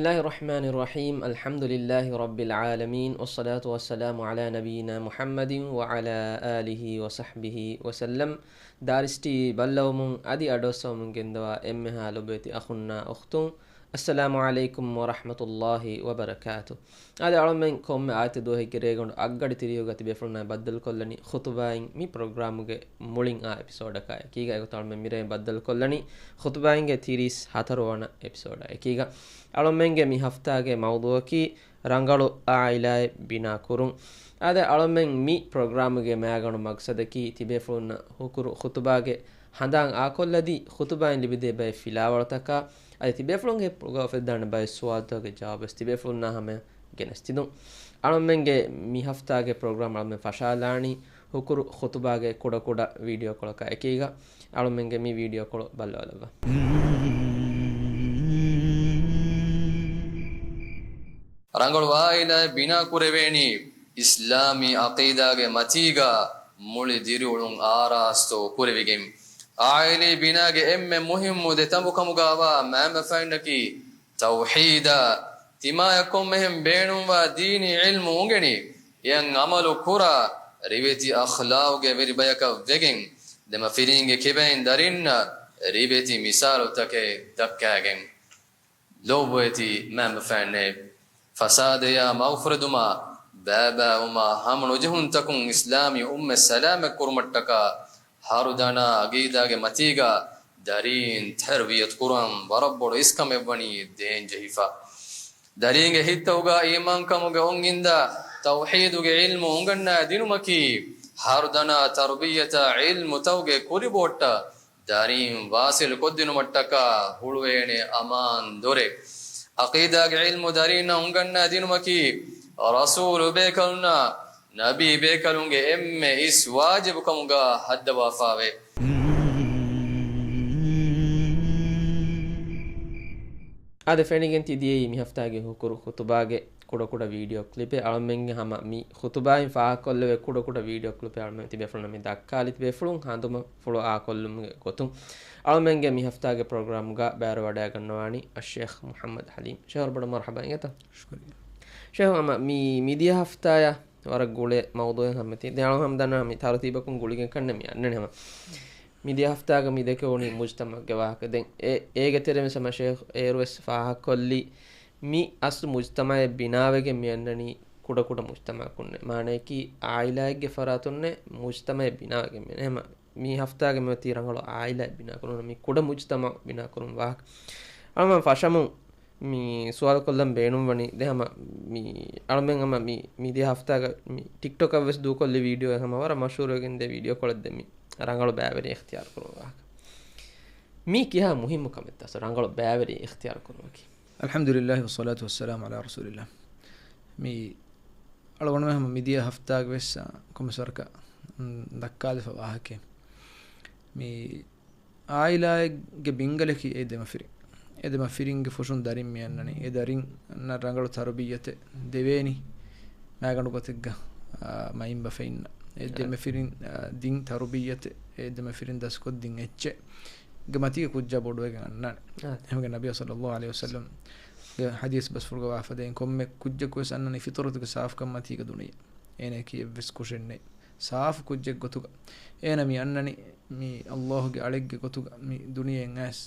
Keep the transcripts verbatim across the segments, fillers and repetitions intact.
بسم الله الرحمن الرحيم. الحمد لله رب العالمين، والصلاة والسلام على نبينا محمد وعلى آله وصحبه وسلم. ދާރިސް ޓީވީ ބައްލަވަމުން އަދި އަޑުއައްސަވަމުން ގެންދަވާ އެންމެހާ ލޮބުވެތި އަޚުންނާ އުޚްތުން، އައްސަލާމު ޢަލައިކުމް ވަރަޙްމަތުﷲ ވަބަރަކާތު. އާދެ، އަޅަމެން ކޮންމެ އާދިއްތަ ދުވަހެއްގެ ރޭގަނޑު އަށްގަޑި ތިރީހުގަ ތިބޭފުޅުންނާ ބައްދަލުކޮށްލަނީ ޚުތުބާއިން މި ޕްރޮގްރާމުގެ މުޅިން އާ އެޕިސޯޑަކާ އެކީގަ. އެގޮތަށް އަޅަމެން މިރޭ ބައްދަލުކޮށްލަނީ ޚުތުބާއިންގެ ތިރީސް ހަތަރު ވަނަ އެޕިސޯޑާ އެކީގަ. އަޅަމެންގެ މި ހަފްތާގެ މައުޟޫޢަކީ ރަނގަޅު އާއިލާއެއް ބިނާކުރުން. އާދެ، އަޅަމެން މި ޕްރޮގްރާމުގެ މައިގަނޑު މަގްސަދަކީ ތިބޭފުޅުންނަށް ހުކުރު ޚުތުބާގެ ހަނދާން އާކޮށްލަދީ، ޚުތުބާއިން ލިބިދޭ ބައެއް ފިލާވަޅުތަކާ، އަދި ތިބޭފުޅުންގެ ހިތުގަ އުފެދިދާނެ ބައެއް ސުވާލުތަކުގެ ޖަވާބުވެސް ތިބޭފުޅުންނާ ހަމަޔަށް ގެނެސްދިނުން. އަޅަމެންގެ މި ހަފްތާގެ ޕްރޮގްރާމް އަޅަމެން ފަށާލާނީ ހުކުރު ޚުތުބާގެ ކުޑަކުޑަ ވީޑިއޯކޮޅަކާ އެކީގަ. އަޅަމެންގެ މި ވީޑިއޯކޮޅު ބައްލަވާލައްވާ. ރަނގަޅު އާއިލާއެއް ބިނާކުރެވޭނީ އިސްލާމީ ޢަޤީދާގެ މަތީގަ މުޅި ދިރިއުޅުން އާރާސްތު ކުރެވިގެން. އާއިލީ ބިނާގެ އެންމެ މުހިއްމު ދެ ތަނބު ކަމުގައިވާ މައިންބަފައިންނަކީ ތައުޙީދާ، ތިމާޔަށް ކޮންމެހެން ބޭނުންވާ ދީނީ ޢިލްމު އުނގެނި، އެއަށް ޢަމަލު ކުރާ، ރިވެތި އަޚްލާޤުގެ ވެރި ބަޔަކަށް ވެގެން، ދެމަފިރިންގެ ކިބައިން ދަރިންނަށް ރިވެތި މިސާލުތަކެއް ދައްކައިގެން. ލޯބިވެތި މައިންބަފައިންނޭ! ފަސާދަޔާ މަގުފުރެދުމާ، ބައިބައިވުމާ ހަމަނުޖެހުންތަކުން އިސްލާމީ އުއްމަތް ސަލާމަތްކުރުމަށްޓަކާ، ހަރުދަނާ ޢަޤީދާގެ މަތީގަ ދަރީން ތަރުބިޔަތު ކުރުން ވަރަށް ބޮޑު އިސްކަމެއްވަނީ ދޭންޖެހިފަ. ދަރީންގެ ހިތްތަކުގަ އީމާންކަމުގެ އޮންގިންދާ ތައުޙީދުގެ ޢިލްމު އުނގަންނާ ދިނުމަކީ، ހަރުދަނާ ތަރުބިޔަތާ ޢިލްމުތަކުގެ ކުރިބޯއްޓަށް ދަރީން ވާސިލު ކޮށްދިނުމަށްޓަކާ ހުޅުވޭނެ އަމާން ދޮރެއް. ޢަޤީދާގެ ޢިލްމު ދަރީންނަށް އުނގަންނާ ދިނުމަކީ، ރަސޫލު ބޭކަލުންނާ ނަބީ ބޭކަލުންގެ އެންމެ އިސް ވާޖިބު ކަމުގަ ހައްދަވާފާވޭ. އާދެ، ފެނިގެން ތި ދިޔައީ މި ހަފްތާގެ ހުކުރު ޚުތުބާގެ ކުޑަކުޑަ ވީޑިއޯ ކްލިޕެއް. އަޅަމެންގެ ހަމަ މި ޚުތުބާއިން ފާހަގަކޮށްލެވޭ ކުޑަކުޑަ ވީޑިއޯ ކްލިޕެއް އަޅަމެން ތިބޭފުޅުންނަށް މި ދައްކާލި ތިބޭފުޅުން ހަނދުމަފުޅު އާކޮށްލުމުގެ ގޮތުން. އަޅަމެންގެ މި ހަފްތާގެ ޕްރޮގްރާމްގަ ބައިވެރިވަޑައިގަންނަވާނީ އައްޝޭޚް މުޙައްމަދު ޙަލީމް. ޝޭޚް ވަރަށް ބޮޑަށް މަރްޙަބާ އިނގޭތަ؟ ޝުކުރިއްޔާ. ޝޭޚް ހަމަ މި މިދިޔަ ހަފްތާޔަށް ވަރަށް ގުޅޭ މައުޟޫޢެއް ހަމަ ތި. ދެން އަޅުގަނޑު ހަމަ ދަންނަވަނީ މި ތަރުތީބަކުން ގުޅިގެން ކަންނޭނގެ މި އަންނަނީ ހަމަ. މިދިޔަ ހަފްތާގަ މި ދެކެވުނީ މުޖްތަމަޢުގެ ވާހަކަ. ދެން އެ، އޭގެ ތެރެއިން ހަމަ ޝޭޚް އޭރުވެސް ފާހަގަކޮށްލީ މި އަސްލު މުޖްތަމަޢެއް ބިނާވެގެން މި އަންނަނީ ކުޑަކުޑަ މުޖްތަމަޢަކުންނޭ. މާނަޔަކީ ޢާއިލާއެއްގެ ފަރާތުންނޭ މުޖްތަމަޢެއް ބިނާވެގެން މި އަންނަނީ. ހަމަ މި ހަފްތާގަ މިއޮތީ ރަނގަޅު ޢާއިލާއެއް ބިނާކުރުން، މި ކުޑަ މުޖްތަމަޢު ބިނާކުރުން ވާހަކަ. އަޅަމެން ފަށަމުން މި ސުވާލު ކޮށްލަން ބޭނުންވަނީ ދެ ހަމަ މި އަޅަމެން ހަމަ މި، މިދިޔަ ހަފްތާގަ މި ޓިކްޓޮކަށް ވެސް ދޫކޮށްލި ވީޑިއޯއެއް ހަމަ ވަރަށް މަޝްހޫރުވެގެން ދޭ ވީޑިއޯ ކޮޅެއް ދެ މި ރަނގަޅު ބައިވެރިން އިޚްތިޔާރު ކުރުން ވާހަކަ. މީ ކިހާ މުހިއްމު ކަމެއްތަ ރަނގަޅު ބައިވެރިން އިޚްތިޔާރު ކުރުމަކީ؟ އަލްޙަމްދުލިއްލާހި ވައްޞަލާތު ވައްސަލާމު ޢަލާ ރަސޫލިއްލާހް. މި އަޅުގަނޑުމެން ހަމަ މިދިޔަ ހަފްތާގަ ވެސް، އާ، ކޮންމެސް ވަރަކަށް، އުން، ދައްކާލިފަ ވާހަކައެއް. މި ޢާއިލާއެއްގެ ބިންގަލަކީ އެ ދެމަފިރިން. އެ ދެމަފިރިންގެ ފުށުން ދަރިން މި އަންނަނީ. އެ ދަރިންނަށް ރަނގަޅު ތަރުބިއްޔަތެއް ދެވޭނީ މައިގަނޑު ގޮތެއްގަ، އާ، މައިންބަފައިންނަށް. އެ ދެމަފިރިން، އާ، ދިން ތަރުބިއްޔަތެއް، އެ ދެމަފިރިން ދަސްކޮށްދިން އެއްޗެއްގެ މަތީގަ ކުއްޖާ ބޮޑުވެގެން އަންނާނެ. އާ. އެހެންވެ ނަބިއްޔާ ޞައްލައްލާހު ޢަލައިހި ވަސައްލަމްގެ ޙަދީޘް ބަސްފުޅުގަ ވާފަދައިން ކޮންމެ ކުއްޖަކު ވެސް އަންނަނީ ފިޠުރަތުގެ ސާފުކަން މަތީގަ ދުނިޔެ. އޭނައަކީ އެއްވެސް ކުށެއް ނެތް. ސާފު ކުއްޖެއް ގޮތުގަ. އޭނަ މި އަންނަނީ މި ﷲ ގެ އަޅެއްގެ ގޮތުގަ މި ދުނިޔެއިން އައިސް.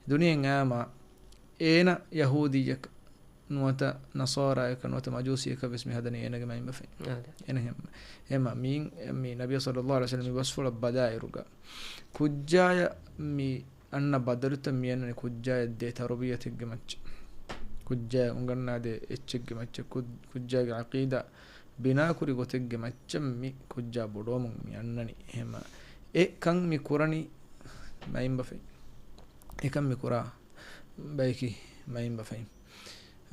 ދުނިޔެއިން އައިމާ އޭނަ ޔަހޫދީއަކަށް ނުވަތަ ނަޞާރާއަކަށް ނުވަތަ މަޖޫސީއަކަށް ވެސް މި ހަދަނީ އޭނަގެ މައިންބަފައިން. އާ. އޭނަ ހެމް-، ހެމަ މީ، މި ނަބިއްޔާ ޞައްލައްލާހު ޢަލައިހި ވަސައްލަމް މި ބަސްފުޅަށް ބަލާއިރުގަ ކުއްޖާޔަށް މި އަންނަ ބަދަލުތައް މި އަންނަނީ ކުއްޖާޔަށް ދޭ ތަރުބިއްޔަތެއްގެ މައްޗަށް. ކުއްޖާޔަށް އުނގަންނާދޭ އެއްޗެއްގެ މައްޗަށް. ކުއް-، ކުއްޖާގެ ޢަޤީދާ ބިނާކުރި ގޮތެއްގެ މައްޗަށް މި ކުއްޖާ ބޮޑުވަމުން މި އަންނަނީ. ހެމަ އެ ކަން މި ކުރަނީ މައިންބަފައިން. އެކަން މި ކުރާ ބަޔަކީ މައިންބަފައިން.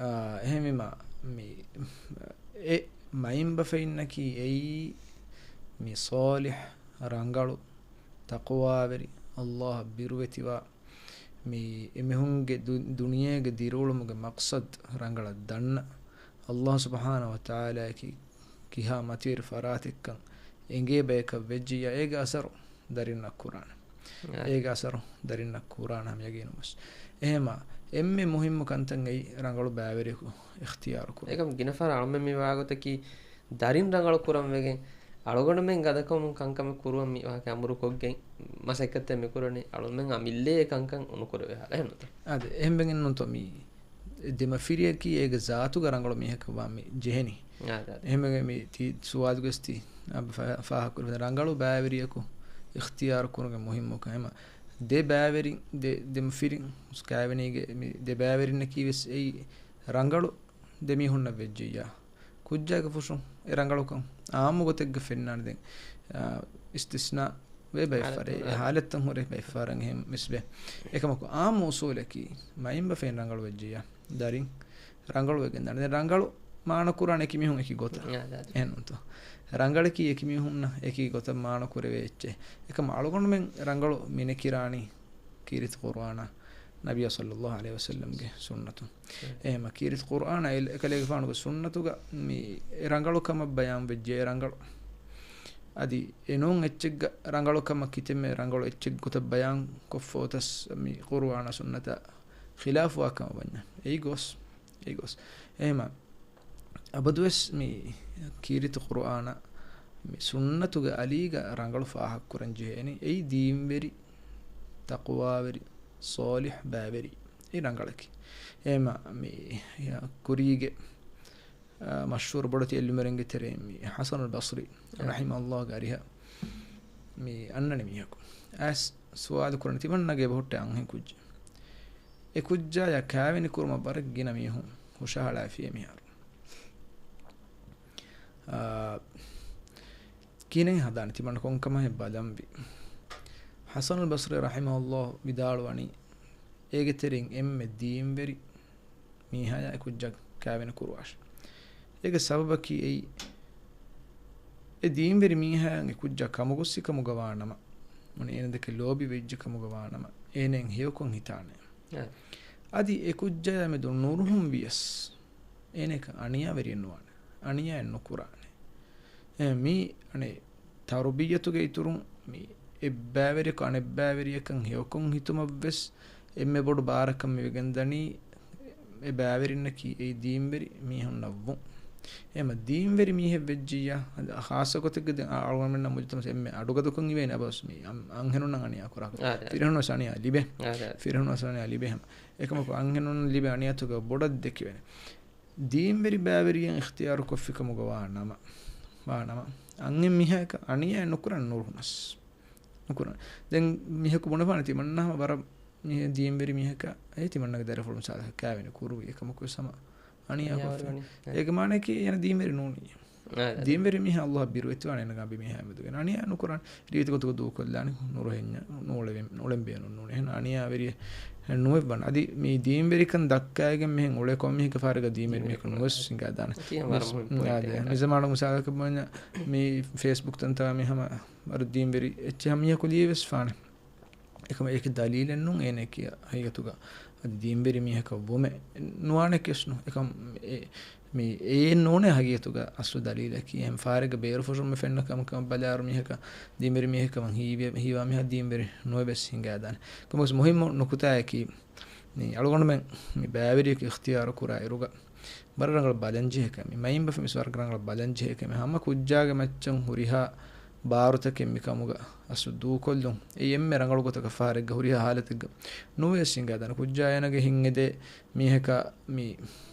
އާ، އެހެންވީމާ، މި، އެ މައިންބަފައިންނަކީ އެއީ މި ޞާލިޙް، ރަނގަޅު، ތަޤްވާވެރި، ﷲ އަށް ބިރުވެތިވާ، މި އެމީހުންގެ ދު-، ދުނިޔޭގެ ދިރިއުޅުމުގެ މަޤްޞަދު ރަނގަޅަށް ދަންނަ، ﷲ ސުބްޙާނަހޫ ވަތަޢާލާއަކީ ކިހާ މަތިވެރި ފަރާތެއްކަން އެނގޭ ބަޔަކަށް ވެއްޖިއްޔާ، އޭގެ އަސަރު ދަރިންނަށް ކުރާނެ. އާ. އޭގެ އަސަރު ދަރިންނަށް ކުރާނެ ހަމަ ޔަގީނުން ވެސް. އެހެމާ، އެންމެ މުހިއްމު ކަންތައް އެއީ ރަނގަޅު ބައިވެރިޔަކު އިޚްތިޔާރު ކުރުން. އެކަމް ގިނަ ފަހަރަށް އަޅުމެން މި ވާގޮތަކީ ދަރިން ރަނގަޅު ކުރަން ވެގެން، އަޅުގަނޑުމެން ގަދަކަމުން ކަންކަމެއް ކުރުވަން މި ވާހަކަ އަމުރު ކޮށްގެން މަސައްކަތެއް މި ކުރަނީ، އަޅުމެން އަމިއްލައަށް ކަންކަން އުނުކުރެވޭ ހާލަ އެހެންނުތަ؟ އާދެ، އެހެންވެގެން ނޫންތޯ މި ދެމަފިރިޔަކީ އޭގެ ޒާތުގަ ރަނގަޅު މީހަކަށް ވާ މި ޖެހެނީ. އާދެ، އާދެ. އެހެންވެގެން މި ތި ސުވާލުގަސް ތި އަ، ފާ-، ފާހަގަކުރެވޭ ރަނގަޅު ބައިވެރިޔަކު އިޚްތިޔާރު ކުރުމުގެ މުހިއްމުކަން. އެމަ ދެ ބައިވެރިން، ދެ، ދެމަފިރިން ކާވެނީގެ މި ދެ ބައިވެރިންނަކީ ވެސް އެއީ ރަނގަޅު ދެ މީހުންނަށް ވެއްޖެއްޔާ، ކުއްޖާގެ ފުށުން އެ ރަނގަޅުކަން އާއްމު ގޮތެއްގަ ފެންނާނެ. ދެން، އާ، އިސްތިސްނާ ވޭ ބައެއްފަހަރެއް، އެ ހާލަތްތައް ހުރޭ ބައެއްފަހަރަށް އެހެން ވެސް ވޭ. އެކަމަކު އާއްމު އުސޫލަކީ މައިންބަފައިން ރަނގަޅު ވެއްޖެއްޔާ، ދަރިން ރަނގަޅު ވެގެން ދާނެ. ދެން ރަނގަޅު މާނަ ކުރާނެ އެކި މީހުން އެކި ގޮތަށް. އާ، އާ، އާ. އެހެންނޫންތޯ؟ ރަނގަޅަކީ އެކި މީހުންނަށް އެކި ގޮތަށް މާނަ ކުރެވޭ އެއްޗެއް. އެކަމް އަޅުގަނޑުމެން ރަނގަޅު މިނެކިރާނީ ކީރިތި ޤުރުއާނާ ނަބިއްޔާ ޞައްލައްލާހު ޢަލައިހި ވަސައްލަމްގެ ސުންނަތުން. އެހެމަ ކީރިތި ޤުރުއާނާ އެ-، އެކަލޭގެފާނުގެ ސުންނަތުގަ މި ރަނގަޅު ކަމަށް ބަޔާން ވެއްޖެ ރަނގަޅު. އަދި އެ ނޫން އެއްޗެއްގަ ރަނގަޅު ކަމަށް ކިތަންމެ ރަނގަޅު އެއްޗެއް ގޮތަށް ބަޔާން ކޮށްފަ އޮތަސް މި ޤުރުއާނާ ސުންނަތަށް ޚިލާފުވާ ކަމަށް ވަންޏާ. އެއީ ގޯސް. އެއީ ގޯސް. އެހެމަ އަބަދުވެސް މި ކީރިތި ޤުރުއާނާ މި ސުންނަތުގެ އަލީގަ ރަނގަޅު ފާހަގަކުރަން ޖެހޭނީ. އެއީ ދީންވެރި، ތަޤްވާވެރި، ޞާލިޙް ބައިވެރި. އެއީ ރަނގަޅަކީ. އެހެމަ މި ކުރީގެ އާ، މަޝްހޫރު ބޮޑެތި އެއްލުމެރެންގެ ތެރެއިން މި ޙަސަނުލް ބަޞްރީ ރަޙިމަހުﷲގެ އަރިހަށް މި އަންނަނި މީހަކު އައިސް ސުވާލު ކުރަނީ ތިމަންނަގެ އެބަހުއްޓޭ އަންހެން ކުއްޖެއް. އެ ކުއްޖާޔާ ކާވެނި ކުރުމަށް ވަރަށް ގިނަ މީހުން ހުށަހަޅާފިޔޭ މިހާރު. އާ، ކިހިނެއް ހަދާނެ ތިމަންނަ ކޮންކަމަށް ބަލަންވީ؟ ޙަސަނުލް ބަޞްރީ ރަޙިމަހުﷲ ވިދާޅުވަނީ، އޭގެ ތެރެއިން އެންމެ ދީންވެރި މީހާޔާ އެ ކުއްޖާ ކާވެނި ކުރުވާށި. އޭގެ ސަބަބަކީ އެއީ، އެ ދީންވެރި މީހާޔަށް އެ ކުއްޖާ ކަމުގޮއްސި ކަމުގަ ވާނަމަ، އޭނަ ދެކެ ލޯބި ވެއްޖެ ކަމުގަ ވާނަމަ، އޭނައަށް ހެޔޮކޮށް ހިތާނެ. އަދި އެ ކުއްޖާޔާ މެދު ނުރުހުން ވިޔަސް، އޭނަ އެކަން އަނިޔާވެރިއެއް ނުވާނެ. އަނިޔާއެއް ނުކުރާނެ. އެ، މީ، އަނެއް، ތަރުބިއްޔަތުގެ އިތުރުން މި އެއްބައިވެރިޔަކު އަނެއްބައިވެރިޔަކަށް ހެޔޮކޮށް ހިތުމަށްވެސް އެންމެ ބޮޑު ބާރަކަށް މިވެގެންދަނީ އެ ބައިވެރިންނަކީ އެއީ ދީންވެރި މީހުންނަށްވުން. އެހެމަ ދީންވެރި މީހެއް ވެއްޖިއްޔާ، އަދި ޚާއްޞަ ގޮތެއްގަ ދެން އަޅުގަނޑުމެންނަށް މުޖުތަމަޢު އެންމެ އަޑުގަދަކޮށް އިވޭނެ އަބަސް މި އަން-، އަންހެނުންނަށް އަނިޔާ ކުރާކަށް. އާދެ. ފިރިހެނުންނަށް އަނިޔާ ލިބޭ. އާދެ. ފިރިހެނުންނަށް އަނިޔާ ލިބޭ ހަމަ. އެކަމަކު އަންހެނުން ލިބޭ އަނިޔާތަކުގަ ބޮޑަށް ދެކެވޭނެ. ދީންވެރި ބައިވެރިޔަން އިޚްތިޔާރު ކޮށްފިކަމުގަ ވާ ނަމަ، ވާ ނަމަ، އަންހެން މީހާއަކަށް އަނިޔާ ނުކުރަން ނުރުހުނަސް. ނުކުރަން. ދެން މީހަކު ބުނެފާނެ ތިމަންނާ ހަމަ ވަރަށް މީ ދީންވެރި މީހަކަށް އެ ތިމަންނަގެ ދަރިފުޅު މިސާލަކަށް ކާވެނި ކުރުވި އެކަމަކު ވެސް ހަމަ އަނިޔާ ކޮށްފި. އެގެ މާނައަކީ އޭނަ ދީންވެރި ނޫނި. އާ، ދީންވެރި މީހާ އައްލާހް ބިރުވެތިވާނެ އޭނަގާ ބިމީހާ މެދުގެ. އަނިޔާ ނުކުރާނެ. ރީތި ގޮތުގަ ދޫކޮށްލާނެ ނުރުހެންޏާ ނޫޅެވެ-، ނޫޅެން ބޭނުން ނޫނޭ. އެހެން އަނިޔާވެރި ނުވެއްވާނެ. އަދި މި ދީންވެރިކަން ދައްކައިގެން މިހެން އުޅޭ ކޮންމެހެންގެ ފާރެއްގަ ދީންވެރި މީހަކު ނުވެސް ހިނގާދާނެ. މި ޒަމާނު މިސާލަކަށް ބުނަންޏާ މި ފޭސްބުކް ތަންތާ މި ހަމަ ވަރަށް ދީންވެރި އެއްޗެއް ހަމަ މީހަކު ލިޔެވެސް ފާނެ. އެކަމަ އޭކެ ދަލީލެއް ނޫން އޭނައަކީ ހަގީގަތުގަ އަދި ދީންވެރި މީހަކަށް ވުމެއް ނުވާނެ ކެސް ނޫން. އެކަމަ އެ، މި އެއެއް ނޫނޭ ހަގީގަތުގަ އަސްލު ދަލީލަކީ. އެހެން ފާރެއްގަ ބޭރު ފުށުން މި ފެންނަ ކަމަކަށް ބަލާއިރު މީހަކަށް ދީންވެރި މީހެއް ކަމަށް ހީވެ-، ހީވާ މީހާ ދީންވެރި ނުވެވެސް ހިނގާދާނެ. ކޮންމެސް މުހިއްމު ނުކުތާއަކީ، މި އަޅުގަނޑުމެން މި ބައިވެރިޔަކު އިޚްތިޔާރު ކުރާ އިރުގަ ވަރަށް ރަނގަޅަށް ބަލަންޖެހޭ ކަމެއް، މައިންބަފައިން ވެސް ވަރަށް ރަނގަޅަށް ބަލަންޖެހޭ ކަމެއް. ހަމަ ކުއްޖާގެ މައްޗަށް ހުރިހާ ބާރުތަކެއް މިކަމުގަ އަސްލު ދޫކޮށްލުން އެއީ އެންމެ ރަނގަޅު ގޮތަކަށް ފަހަރެއްގަ ހުރިހާ ހާލަތެއްގަ ނުވެސް ހިނގާދާނެ. ކުއްޖާ އޭނަގެ ހިތް އެދޭ މީހަކާ މި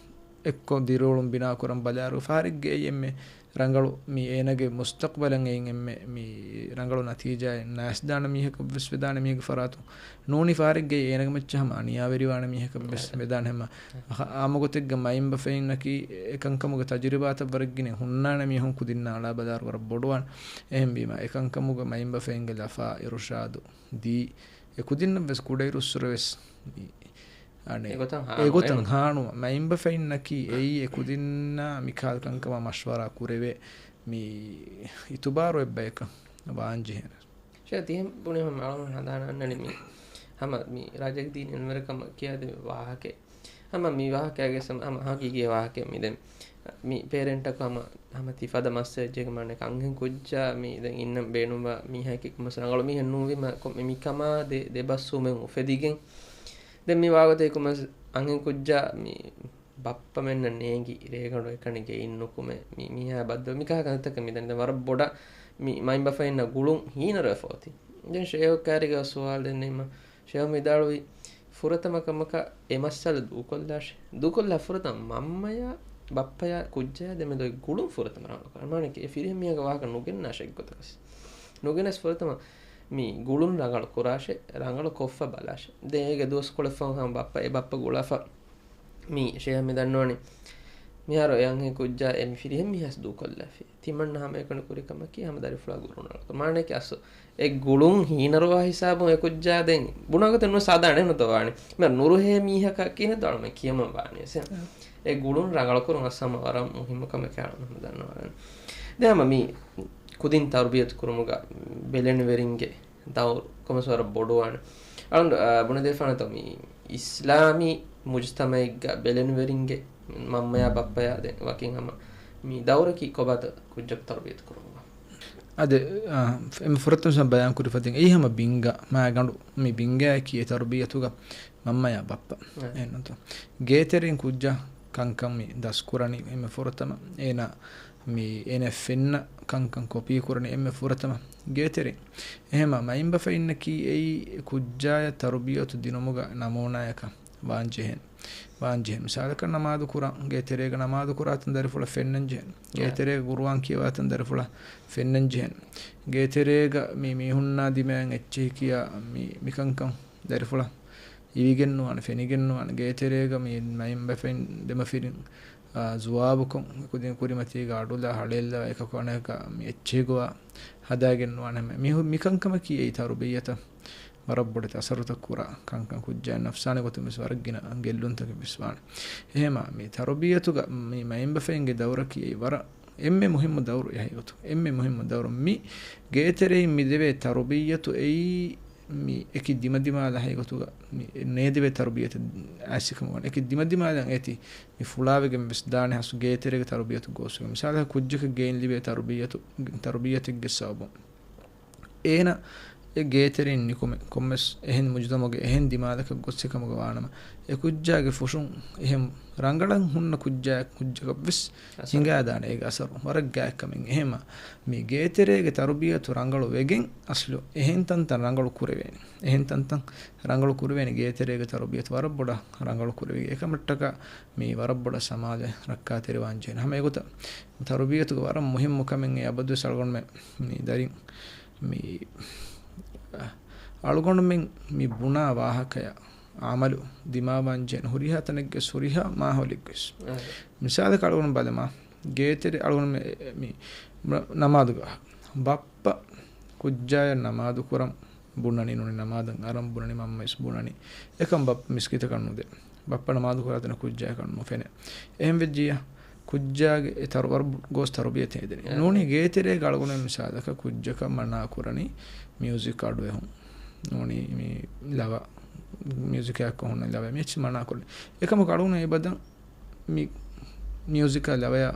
އެއްކޮށް ދިރިއުޅުން ބިނާކުރަން ބަލާއިރު ފަހަރެއްގަ އެއީ އެންމެ ރަނގަޅު މި އޭނަގެ މުސްތަޤްބަލަށް އެއިން އެންމެ މި ރަނގަޅު ނަތީޖާއެއް ނައިސްދާނެ މީހަކަށް ވެސް ވެދާނެ މީހެއްގެ ފަރާތުން. ނޫނީ ފަހަރެއްގައި އޭނަގެ މައްޗަށް ހަމަ އަނިޔާވެރިވާނެ މީހަކަށް ވެސް ވެދާނެ ހަމަ. އާ، އާއްމު ގޮތެއްގަ މައިންބަފައިންނަކީ އެކަންކަމުގެ ތަޖުރިބާތައް ވަރަށް ގިނަ ހުންނާނެ މީހުން ކުދިންނާ އަޅާ ބަލާއިރު ވަރަށް ބޮޑުވާނެ. އެހެންވީމަ އެކަންކަމުގަ މައިންބަފައިންގެ ލަފާ އިރުޝާދު ދީ އެ ކުދިންނަށް ވެސް ކުޑައިރުއްސުރެ ވެސް މި އަނެއް އެގޮތަށް އެގޮތަށް ހާނު. ހާނު މައިންބަފައިންނަކީ އެއީ އެ ކުދިންނާ މިކަހަލަ ކަންކަމާ މަޝްވަރާ ކުރެވޭ މި އިތުބާރު އެއްބަޔަކަށް ވާންޖެހޭނެ. ޝޭޚް ތިހެން ބުނި ހަމަ އަޅުގަނޑު ހަނދާން އަންނަނީ މި ހަމަ މި ރާއްޖޭގެ ދީން އިލްމުވެރިކަމަށް ކިޔާދެވި ވާހަކައެއް. ހަމަ މި ވާހަކައިގެ ސަމ-، ހަމަ ހަގީގީ ވާހަކައެއް މި ދެން. މި ޕޭރެންޓަކު ހަމަ، ހަމަ ތި ފަދަ މައްސަލައެއް ޖެހިގެން މާނަ އަންހެން ކުއްޖާ މި ދެން އިންނަން ބޭނުންވާ މީހަކީ ކޮންމެސް ރަނގަޅު މީހެއް ނޫންވީމަ ކޮ-، މި ކަމާ ދެ-، ދެބަސްވުމެއް އުފެދިގެން ދެން މި ވާގޮތަކީ ކޮންމެސް އަންހެން ކުއްޖާ މި ބައްޕަމެންނަށް ނޭނގި ރޭގަނޑު އެކަނި ގެއިން ނުކުމެ މި މީހާ ބައްދަލު މިކަހަ ކަންތަކަށް މިދަނީ. ދެން ވަރަށް ބޮޑަށް މި މައިންބަފައިންނަށް ގުޅުން ހީނަރުވެފަ އޮތީ. ދެން ޝޭހު ކާރިގަ ސުވާލު ދެންނެވީމަ، ޝޭހު މި ވިދާޅުވީ ފުރަތަމަ ކަމަކަށް އެ މައްސަލަ ދޫކޮށްލާށޭ. ދޫކޮށްލާ ފުރަތަމަ މަންމަޔާ ބައްޕަޔާ ކުއްޖާ ދެމެދު ގުޅުން ފުރަތަމަ ރަނގަޅު ކުރާށޭ. މާނައަކީ އެ ފިރިހެން މީހާގެ ވާހަކަ ނުގެންނާށޭ އެއްގޮތަކަށް. ނުގެނެސް ފުރަތަމަ މި ގުޅުން ރަނގަޅު ކުރާށޭ، ރަނގަޅު ކޮށްފަ ބަލާށޭ. ދެން އޭގެ ދުވަސްކޮޅެއް ފަހުން ހަމަ ބައްޕަ އެ ބައްޕަ ގުޅާފަ މި ޝޭހަށް މި ދަންނަވަނީ. މިހާރު އެ އަންހެން ކުއްޖާ އެ މި ފިރިހެން މީހާސް ދޫކޮށްލާފި. ތިމަންނަ ހަމައެކަނި ކުރި ކަމަކީ ހަމަ ދަރިފުޅާ ގުޅުން ރަނގަޅު. މާނައަކީ އަސް އެ ގުޅުން ހީނަރުވާ ހިސާބުން އެ ކުއްޖާ ދެން ބުނާގޮތެއް ނުވެސް ސާދާނެ ނުތޯ ވާނީ. މި ނުރުހޭ މީހަކަށް ކިހިނެއް ދާޅުމެ ކިޔަމަ ވާނީ ސެ. އެ ގުޅުން ރަނގަޅު ކުރުން އަސް ހަމަ ވަރަށް މުހިއްމު ކަމެއް ކަމަށް ދަންނަވާނެ. ދެން ހަމަ މި ކުދިން ތަރުބިޔަތު ކުރުމުގަ ބެލެނިވެރިންގެ ދައުރު ކޮންމެސް ވަރަށް ބޮޑުވާނެ. އަޅުން، އާ، ބުނެދޭފާނެތޯ މި އިސްލާމީ މުޖުތަމައެއްގަ ބެލެނިވެރިންގެ މަންމަޔާ ބައްޕަޔާ ދެން ވަކިން ހަމަ މި ދައުރަކީ ކޮބާތޯ ކުއްޖަކު ތަރުބިޔަތު ކުރުމުގަ؟ އަދި، އާ، އެންމެ ފުރަތަމަ ބަޔާން ކުރި ފަދައިން އެއީ ހަމަ ބިންގާ މާގަނޑު މި ބިންގާއަކީ އެ ތަރުބިޔަތުގަ މަންމަޔާ ބައްޕަ. އެ. އެހެންނުތޯ؟ ގޭތެރެއިން ކުއްޖާ ކަންކަން މި ދަސްކުރަނީ އެންމެ ފުރަތަމަ. އޭނާ މި އޭނަ ފެންނަ ކަންކަން ކޮޕީ ކުރަނީ އެންމެ ފުރަތަމަ ގޭތެރެއިން. އެހެމަ މައިންބަފައިންނަކީ އެއީ ކުއްޖާޔަށް ތަރުބިޔަތު ދިނުމުގަ ނަމޫނާޔަކަށް ވާންޖެހޭނެ. ވާންޖެހޭނެ. މިސާލަކަށް ނަމާދު ކުރާ، ގޭތެރޭގަ ނަމާދު ކުރާތަން ދަރިފުޅަށް ފެންނަން ޖެހޭނެ. އެ. ގޭތެރޭގަ ގުރުއާން ކިޔަވާތަން ދަރިފުޅަށް ފެންނަން ޖެހޭނެ. ގޭތެރޭގަ މި މީހުންނާ ދިމާއިން އެއްޗެހި ކިޔާ މި، މިކަންކަން ދަރިފުޅަށް އިވިގެންނުވާނެ، ފެނިގެންނުވާނެ. ގޭތެރޭގަ މި މައިންބަފައިން ދެމަފިރިން، އާ، ޒުވާބުކޮށް، ކުދިން ކުރިމަތީގަ އަޑުލާ ހަޅޭއްލަވާ އެކަކު އަނެކަކަށް މި އެއްޗެހި ގޮވާ ހަދާގެންނުވާނެ. މި، މިކަންކަމަކީ އެއީ ތަރުބިއްޔަތަށް ވަރަށް ބޮޑެތި އަސަރުތައް ކުރާ ކަންކަން. ކުއްޖާއަށް ނަފްސާނީ ގޮތުން ވެސް ވަރަށް ގިނަ ގެއްލުންތަކެއް ވެސް ވާނެ. އެހެމާ މި ތަރުބިއްޔަތުގަ މި މައިންބަފައިންގެ ދައުރަކީ އެއީ ވަރަށް އެންމެ މުހިއްމު ދައުރު އެހައިގޮތު. އެންމެ މުހިއްމު ދައުރު. މި ގޭތެރެއިން މި ދެވޭ ތަރުބިއްޔަތު އެއީ މި އެކި ދިމަދިމާލަށް ހައިގޮތުގަ މި ނޭދެވޭ ތަރުބިއްޔަތެއް އައިސް ކަމަށް ވާނެ. އެކި ދިމަދިމާލަށް އޭތި މި ފުޅާވެގެން ވެސް ދާނެ ހަސް ގޭތެރޭގެ ތަރުބިއްޔަތު ގޯސްވެގެން. މިސާލަކަށް ކުއްޖަކަށް ގެއިން ލިބޭ ތަރުބިއްޔަތު، ތަރުބިއްޔަތެއްގެ ސަބަބުން އޭނަ އެ ގޭތެރެއިން ނިކުމެ ކޮންމެސް އެހެން މުޖުތަމަޢުގެ އެހެން ދިމާލަކަށް ގޮސް އެކަމުގަ ވާނަމަ، އެ ކުއްޖާގެ ފުށުން އެހެން ރަނގަޅަށް ހުންނަ ކުއްޖާ، ކުއްޖަކަށް ވެސް އަސަރު. ހިނގާދާނެ އޭގެ އަސަރު. ވަރަށް ގާތް ކަމެއް. އެހެމަ މި ގޭތެރޭގެ ތަރުބިޔަތު ރަނގަޅު ވެގެން އަސްލު އެހެން ތަންތަން ރަނގަޅު ކުރެވޭނެ. އެހެން ތަންތަން ރަނގަޅު ކުރެވޭނެ ގޭތެރޭގެ ތަރުބިޔަތު ވަރަށް ބޮޑަށް ރަނގަޅު ކުރެވި. އެކަމަށްޓަކާ މި ވަރަށް ބޮޑަށް ސަމާޖަށް ރައްކާތެރިވާން ޖެހޭނެ. ހަމަ އެގޮތަށް ތަރުބިޔަތުގެ ވަރަށް މުހިއްމު ކަމެއް އެ އަބަދުވެސް އަޅުގަނޑުމެން މި ދަރިން މި އަޅުގަނޑުމެން މި ބުނާ ވާހަކަޔަށް އަމަލު ދިމާވާން ޖެހޭނެ ހުރިހާ ތަނެއްގެ ހުރިހާ މާހައުލެއްގެ ވެސް. އާ. މިސާލަކަށް އަޅުގަނޑު ބަލަމާ، ގޭތެރެ އަޅުގަނޑު މި، މި ނަމާދުގަ ބައްޕަ ކުއްޖާޔަށް ނަމާދު ކުރަން ބުނަނީ ނޫނީ، ނަމާދަށް އަރަން ބުނަނީ، މަންމަވެސް ބުނަނީ. އެކަމް ބައްޕަ މިސްކިތަކަށް ނުދޭ. ބައްޕަ ނަމާދު ކުރާތަނަށް ކުއްޖާޔަކަށް ނުފެނޭ. އެހެން ވެއްޖިއްޔާ، ކުއްޖާގެ އެ ތަރު-، ވަރަށް ގޯސް ތަރުބިޔަތެއް ހެދެނީ. އެ. ނޫނީ ގޭތެރޭގަ އަޅުގަނޑު މިސާލަކަށް ކުއްޖަކަށް މަނާ ކުރަނީ މިއުޒިކް އަޑުއެހުން. ނޫނީ މި ލަވަ، މިއުޒިކާއެއްކޮށް ހުންނަ ލަވަ. މި އެއްޗެއް މަނާ ކުރަނީ. އެކަމަކު އަޅުގަނޑު އެބަދަން މި މިއުޒިކާ ލަވަޔާ